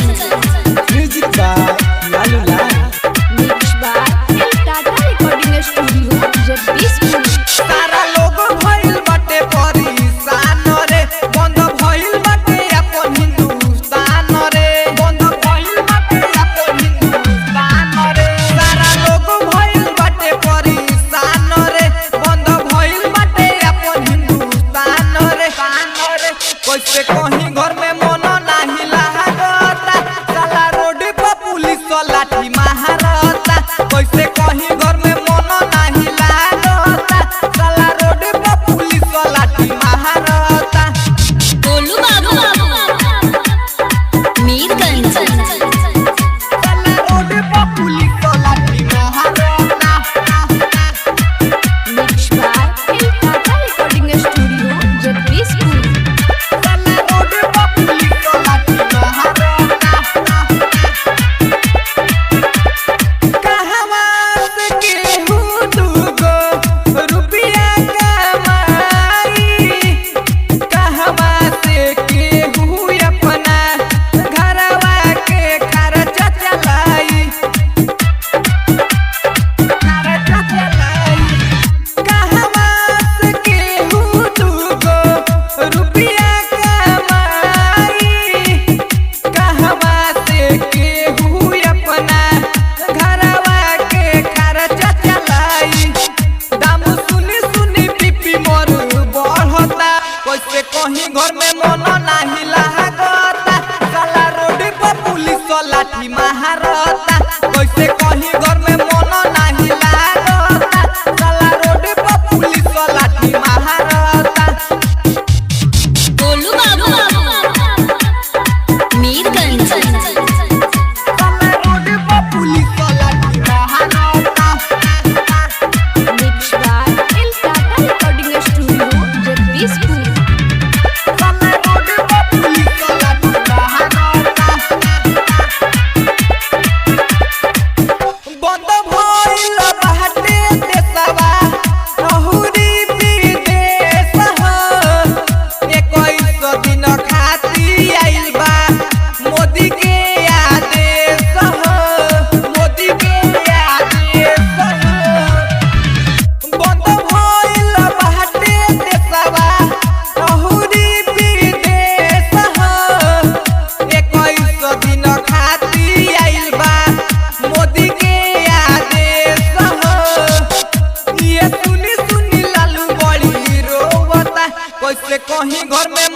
Music by Lalu Lal. Mix by Tata recording studio Jagdishpur. सारा लोग भइल बाटे परेशान रे, बंद भइल बाटे अपन हिंदुस्तान रे, बंद भइल बाटे अपन हिंदुस्तान रे। सारा लोग भइल बाटे परेशान रे, बंद भइल बाटे अपन हिंदुस्तान रे। कैसे कहीं घर में मन नाही लागता, साला रोड पर पुलिस लाठी मारता। कैसे कहीं घर में मन नाही लागता, साला रोड पर पुलिस लाठी मारता। गोलू बाबू मीरगंज। साला रोड पर पुलिस लाठी मारता। Mix by Tata recording studio Jagdishpur. साला रोड पर पुलिस लाठी मारता। कहवा से केहू दूगो रुपया कमाई, कहवा से केहू अपना घरवा के खर्चा चलाई, खर्चा चलाई। कहवा से केहू दूगो रुपया कमाई, कहवा से केहू अपना घरवा के खर्चा चलाई। दाम सुनी सुनी बीपी मोर बढ़ता, कैसे कहीं घर में मन नाही लागता, साला रोड पर पुलिस लाठी मारता। कैसे कहीं घर में मन नाही लागता, साला रोड पर पुलिस लाठी मारता। गोलू बाबू मीरगंज। साला रोड पर पुलिस लाठी मारता। Mix by Tata recording studio Jagdishpur. साला रोड पर पुलिस लाठी मारता। बंद भइल बाटे देशवा अहुरी विदेश हो, 21 दिन खातिर आइल बा मोदी के आदेश हो, मोदी के आदेश हो। बंद भइल बाटे देशवा अहुरी विदेश हो, 21 दिन खातिर आइल बा मोदी के आदेश हो। ये सुनी सुनी लालू बड़ी रोवता, कैसे कहीं घर में